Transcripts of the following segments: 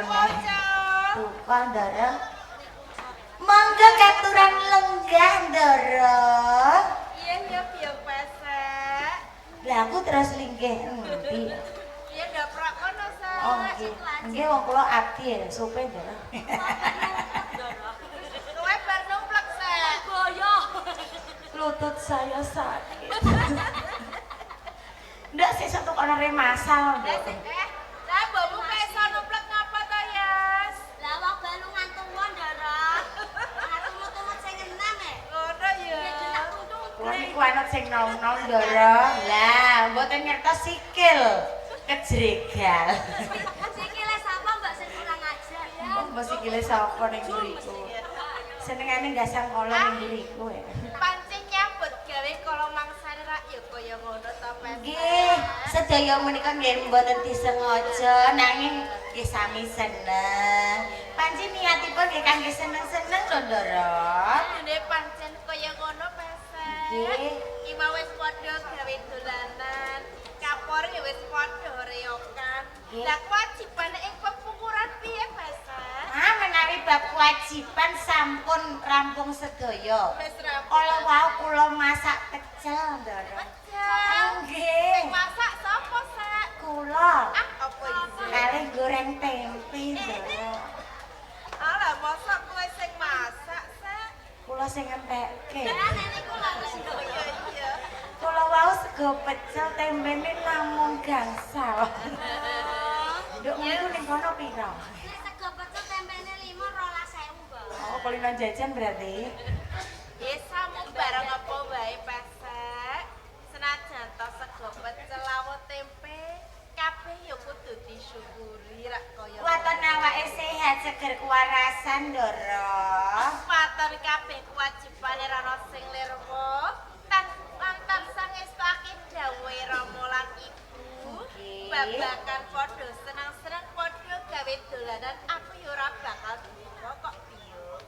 Maca. Duka, Ndara. Monggo katuran lenggah, Ndara. Iya ya, Biyung Pesek. Lah aku terus linggih endi? Iya ndaprak kono, Sek. Oh, nggih. Nggih wong kula abdi ya, supe, Ndara. Kowe bar numplek, Sek. Boyo. Lutut saya sakit. Ndak sesuk tukokno remasal, Lah Nduk. sing lah mbokmu kok iso numplek ngapa to, Yas? Lah wong balungan tuwa, Ndara. Tumut-tumut sing enem e. Ngono ya. Ya jenak tung. Kula niku anut sing nom-nom, Ndara. Lah, mboten ngertos sikil kejregal. Sikile sapa Mbak sing kurang ajar? Mbok sikile sapa ning mburiku? Senengane gasang kala ning mburiku ya. Pancen nyambut gawe kala mangsane rak ya kaya ngono to, Pesek. Nggih, sedaya menika nggih mboten disengaja nanging nggih sami seneng. Pancen niatipun nggih kangge seneng-seneng lho, Ndara. Kudune pancen kaya ngono, Pesek. Nggih. Iki mau wis padha gawe dolanan. Kapor ya wis padha reyokan. Nggih. Lah kewajibane ing pepungkuran piye, Pesek? Ah, menawi bab kewajiban sampun rampung sedaya. Wis rampung. Kala wau kula masak pecel, Ndara. Pecel. Nggih. Sing masak sapa, Sek? Kula Ah, apa iki? kalih goreng tempe, Ndara. Alah, mosok kowe sing masak, Sek? Kula sing ngentekke. Lah nek niku lho wis. Oh iya iya. Kula wau sego pecel tempene namung gangsal. Nduk niku ning kono pira? Nek sego pecel tempene 5 12.000, Mbak. Oh, kulino jajan berarti. Ya samu barang apa wae, Pesek. Senajan to sego pecel lawuh tempe, kabeh ya kudu disyukuri rak kaya. Waton awake sehat seger kewarasan, Ndara. Waton kabeh kewajibane ra ono sing lirwa. Tan lan tansah ngestake dawuhe Rama lan Ibu. Nggih. Babakan padha seneng-seneng padha gawe dolanan, aku ya ora bakal duka kok, Biyung.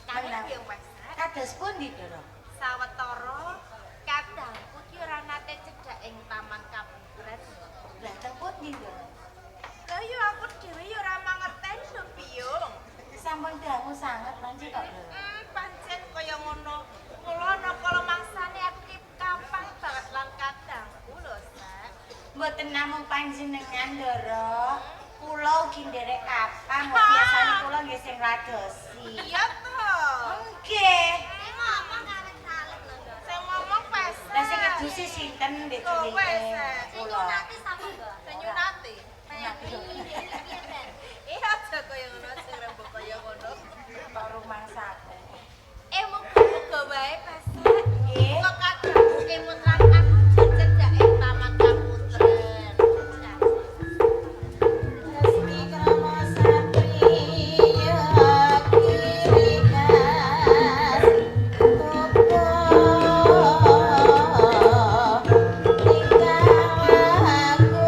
Nanging Menang. Biyung Pesek, Kados pundi, Ndara? sawetara kadangku ki ora nate cedhak ing Taman Kaputren. Lah teng pundi, Ndara? Lah ya aku dhewe ya ora mangerteni lho, Biyung. Sampun dangu sanget panci kok, Ndara. Pancen kaya ngono. Mula ana kala mangsane aku ki kapang banget lan kadangku lho, Sek. Mboten namung panjenengan, Ndara. Kula ugi nderek kapang, kok biasane kula nggih sing radosi. Iya to. Nggih. Sing ngomong kawit salet lho, Ndara. Sing ngomong Pesek. Lah sing ngedusi sinten ndek Kowe, cilike? Sek. Sing Kula. nyunati sapa, Mbak? Sing nyunati. Piye, Ben? Eh aja kaya ngono, sing rembug kaya ngono. Kok rumangsaku. Eh muga-muga wae, Pesek. Nggih. Kok kadangku kemut lan aku cedhak ing Taman Kaputren. Resti krama satriya kirikas topo tingkawaku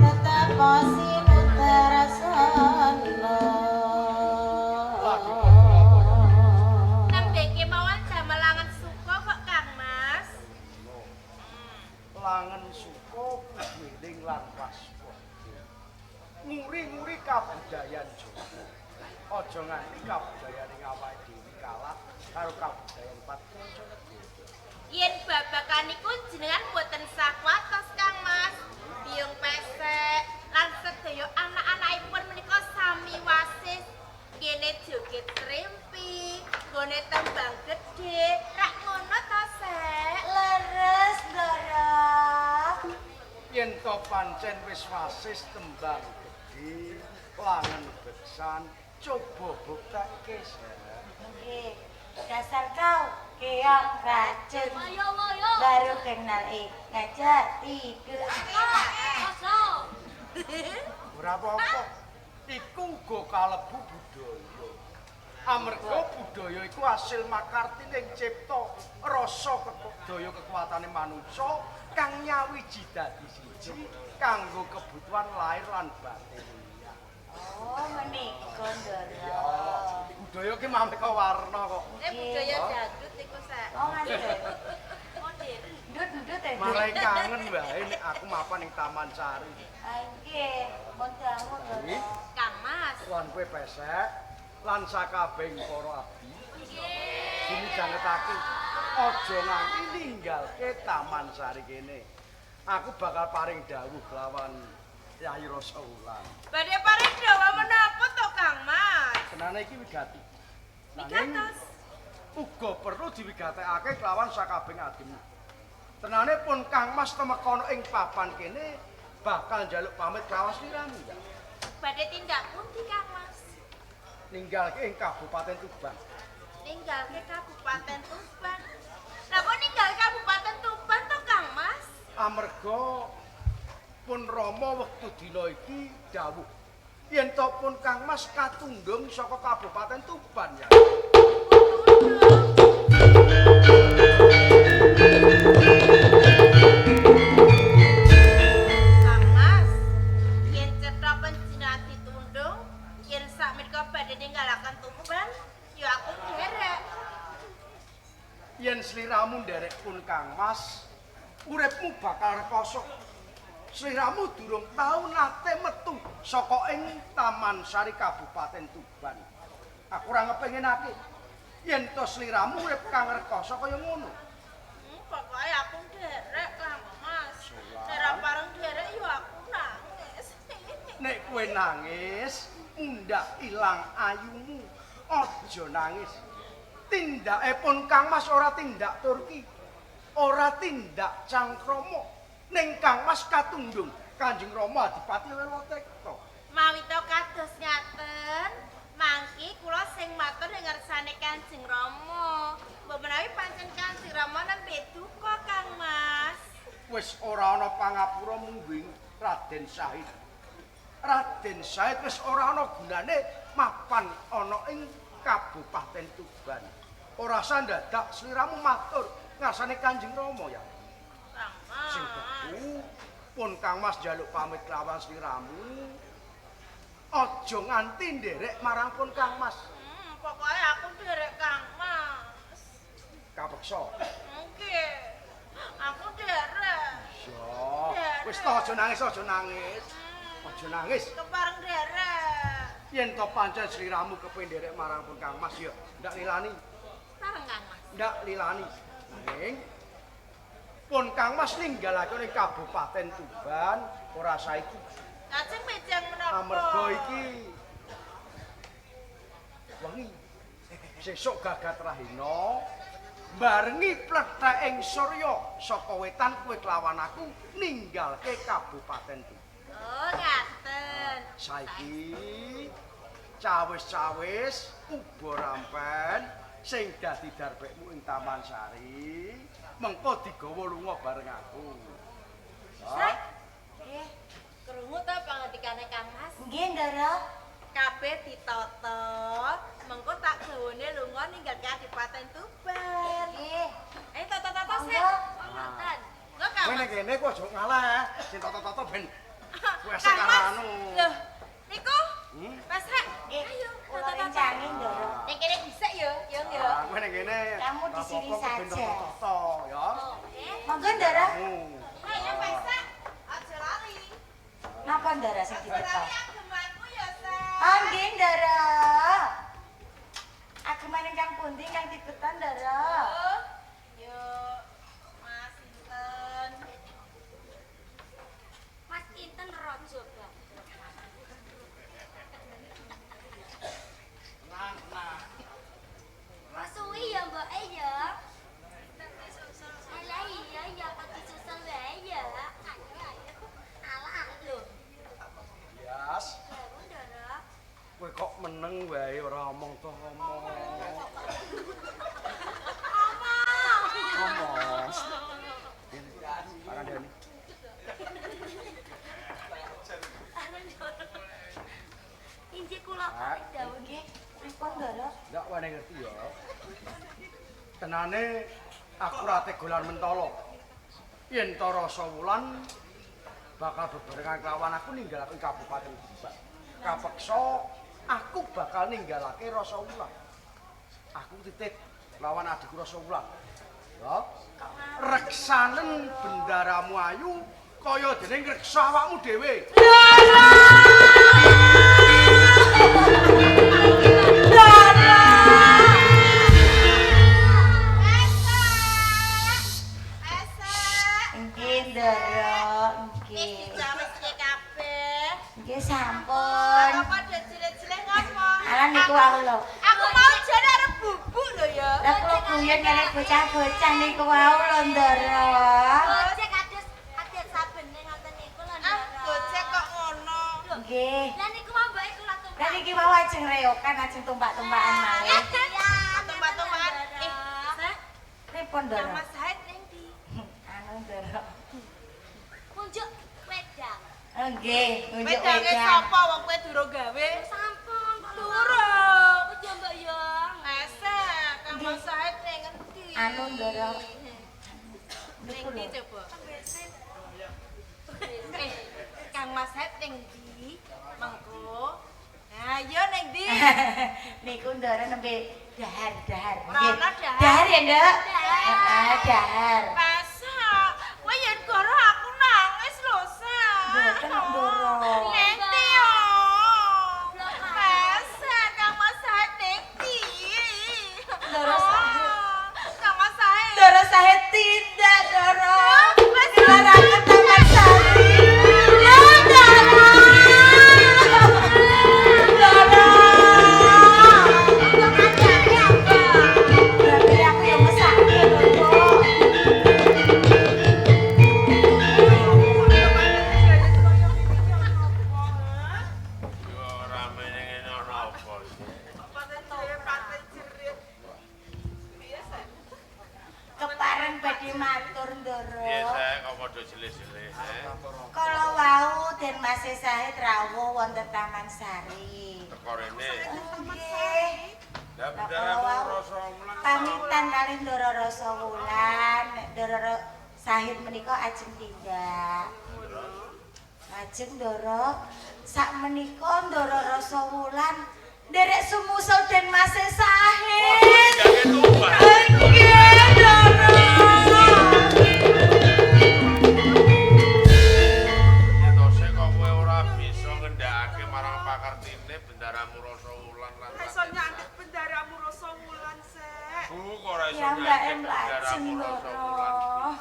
tetep sinutrasana. Nembe kemawon damelangan suka kok, Kang Mas. Langen suka kudu eling lan waspada. Nguri-nguri kabudayan Jawa. Aja nganti kabudayane awake dhewe kalah karo kabudayan manca negara. Yen babakan niku jenengan boten sakwatos, Kang Mas. Biyung Pesek lan sedaya anak-anakipun menika sami wasis. Kene joget srimpi, nggone tembang gedhe, rak ngono to, Sek? Leres, Ndara. Yen to pancen wis wasis tembang gedhe, langen beksan, coba buktekke, Sek. Nggih. Dasar kau keong racun. Ayo, ayo. Baru kenal ngajak tidur. Kosong. Ora apa-apa. Iku uga kalebu budaya. Amarga budaya iku asil makartining cipta rasa daya kekuatane manungsa kang nyawiji dadi siji kanggo kebutuhan lahir lan batin. Oh, menika, Ndara. Budaya ki maneka warna kok. Nek budaya dangdut iku, Sek. Oh, ngoten. Modern. Ndut-ndut e. Marai kangen wae nek aku mapan ning Taman Sari. Ah nggih, mun dangu Ndara. Kang Mas. Lan kowe pesek lan sakabehing para abdi. Nggih. Dimidangetake aja nganti ninggalke Taman Sari kene. Aku bakal paring dawuh lawan Yayi Rasa Wulan. Badhe paring dawuh menapa to Kang Mas? Tenane iki wigati. Nanging Wigatos. uga perlu diwigatekake kelawan sakabehing adimu. Tenane pun Kang Mas temekana ing papan kene bakal njaluk pamit kelawan sliramu ya. Badhe tindak pundi Kang Mas? Ninggalke ing Kabupaten Tuban. Ninggalke Kabupaten Tuban. Lah kok ninggal Kabupaten Tuban to Kang Mas? Amarga pun Rama wektu dina iki dawuh yen to pun Kang Mas katundhung saka Kabupaten Tuban ya. Kang Mas, yen cetha panjenengan ditundung, yen sakmenika badhe ninggalaken Tuban, ya aku nderek. Yen sliramu nderek pun Kang Mas, uripmu bakal rekoso. Sliramu durung tau nate metu saka ing Taman Sari Kabupaten Tuban. Aku ora ngepengenake yen to sliramu urip kang rekoso kaya ngono. Pokoke aku nderek Kang Mas. Nek ora pareng nderek ya aku nangis. Nek kowe nangis, mundak ilang ayumu. Aja nangis. Tindake pun Kang Mas ora tindak Turki. Ora tindak cangkrama. Ning Kang Mas katundhung Kanjeng Rama Adipati Wilatekta. Mawi to kados ngaten, mangki kula sing matur ing ngarsane Kanjeng Rama. Mbok menawi pancen Kanjeng Rama nembe duka Kang Mas. Wis ora ana pangapura mungguing Raden Sahid. Raden Sahid wis ora ana gunane mapan ana ing Kabupaten Tuban. Ora sandadak sliramu matur ngarsane Kanjeng Rama ya. Kang Mas. Sing beku pun Kang Mas njaluk pamit kelawan sliramu. Aja nganti nderek marang pun Kang Mas. Pokoke aku nderek Kang Mas. Kapeksa. Nggih. Aku nderek. Iya. Wis to aja nangis, aja nangis. Aja nangis. Kepareng nderek. Yen to pancen sliramu kepengin nderek marang pun Kang Mas ya ndak lilani. Pareng Kang Mas. Ndak lilani. Ning pun Kang Mas ninggalake ning Kabupaten Tuban ora saiki. Lajeng mejang menapa? Amarga iki wengi sesuk Gagat Rahina barengi plethek surya saka wetan kowe kelawan aku ninggalke Kabupaten Tuban. Oh, ngaten. Saiki cawis-cawis uba rampen sing dadi darbekmu ing Taman Sari mengko digawa lunga bareng aku. Sek. Nggih. Krungu ta pangandikane Kang Mas? Nggih, Ndara. Kabeh ditata, mengko tak gawane lunga ninggal Kabupaten Tuban. Nggih. Ayo tata-tata sik. Ngoten. Engko Kang Kowe Mas. ning kene kok aja ngalah, sing tata-tata ben wes Kang Mas. anu. Loh, niku Mas Rek, Nggih. ayo Kula tata-tata. rencangi, Ndara. Ning kene dhisik ya, Yung ya. Ah, kowe ning kene. Kamu di sini apa-apa ben saja. tata-tata ya. Monggo, Ndara. Ayo Pesek, aja lali. Napa Ndara sing Aja dibeto? lali agemanku ya, Sek. Ah, nggih, Ndara. Ageman ingkang pundi ingkang dibeto, Ndara? Oh, yo Mas Inten. Mas Inten Raja Bang. Mas suwi ya mboke ya. Alah iya ya kok disusul wae ya. Ayo ayo. Alah lho. Yas, Bangun Ndara. kowe kok meneng wae ora omong to omong. Omong. Kene, Pak Kandhani. Injih kula paring dawuh. Nggih, pripun, Ndara? Ndak wene ngerti ya. Tenane aku ora tega lan mentala. Yen to Rasa Wulan bakal bebarengan kelawan aku ninggalake Kabupaten Tuban. Kapeksa aku bakal ninggalake Rasa Wulan. Aku titip lawan adikku Rasa Wulan. Ya. Reksanen bendaramu ayu kaya dene ngreksa awakmu dhewe. Nggih, Ndara, Wis nggih. dicawiske kabeh. Nggih sampun. Apa padha jelek-jelek ngopo? Alah niku wau lho. Aku mau jane arep bubuk lho ya. Lah kula guyon kalih bocah-bocah niku wau lho, Ndara. Gojek adus adus sabene ngoten niku lho Ah, Ndara. gojek kok ngono. Nggih. Lah niku mau mbake kula tumpak. Lah niki wau ajeng reokan, ajeng tumpak-tumpakan malih. Iya, Tumpak-tumpakan. Eh, Sa, Pripun, Kang Ndara? Mas Said ning ndi? Anu, Ndara. Kunjuk wedang. Oh, nggih, ngunjuk Wedange wedang. sapa wong kowe durung gawe? Sampun Durung. Ya Mbak ya. Ese, Kang Mas Said ning endi? Anu, Ndara. Ning ndi coba? Eh, Kang Mas Said ning ndi? Mengko. Ayo ning ndi? Niku Ndara nembe dahar-dahar. Ora Nggih. ana dahar. Dahar ya, Nduk? Heeh, dahar. Masa, kowe yen goro aku nangis lho, Sa. Mboten, Ndara. Ning ndi yo? Masa, Kang Mas Said ning ndi? Ndara Said. Kang Mas Said. Ndara Said tindak, Ndara. Mas Dilaraken Taman Sari. Ya, Ndara. Ndara. Berarti aku yang mesake lho, Kok. Yo rame ning ngene ana apa sih? Kepareng badhe matur, Ndara. Piye sek kok padha jelih-jelih, eh? Kala wau Den Mas Said rawuh wonten Taman Sari. Teko rene. Nggih. Lah Lah bendaramu kala wau rasa wulan. Pamitan kalih Ndara Rasa Wulan, Ndara Sahid menika ajeng tindak. Lajeng Ndara sak menika Ndara Rasa Wulan nderek sumusul Den Mas Sahid. Gage tumbas. Nggih, Ndara. Ya to sek kok kowe ora bisa ngendhakake marang pakartine bendaramu rasa wulan lan. Iso nyantet bendaramu rasa wulan, Sek. Bu kok ora iso Ya Mbak nyantet M lajeng bendaramu rasa Ndara. wulan.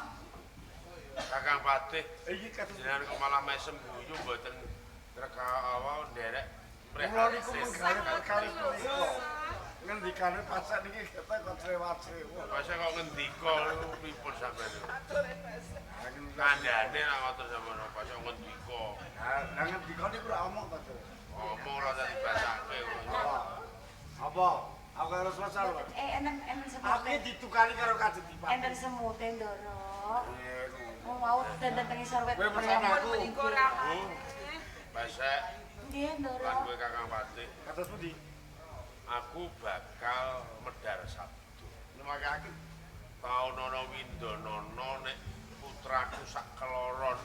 Kakang Patih, Iki kados jenengan kok malah mesem guyu mboten reka awa nderek kula niku mreh. menggawe perkawis punika. Ngendikane pasek niki ketok kok crewat-crewot. Masa kok ngendika niku pripun sampeyan? Kandhane nek ngoten sampeyan pas ngendika. Lah ngendika niku ora omong to, Cuk. Omong ora dadi basake. Apa? Aku harus masalah. Eh enten enten Aku semute. ditukari karo Kanjeng Dipati. Enten semute Ndara. Wong wau dandan teng isor wit. Kowe pesan aku. Bu. Pasek Nggih, lan Ndara. kowe Kakang Patih, Kados pundi? aku bakal medhar sabdo. Nemake aku. Taun ana windanana nek putraku sak keloron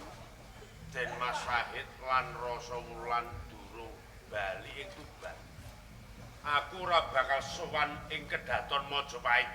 Den Mas Sahid lan Rasa Wulan durung bali ing Tuban. Aku ora bakal sowan ing kedaton Majapahit.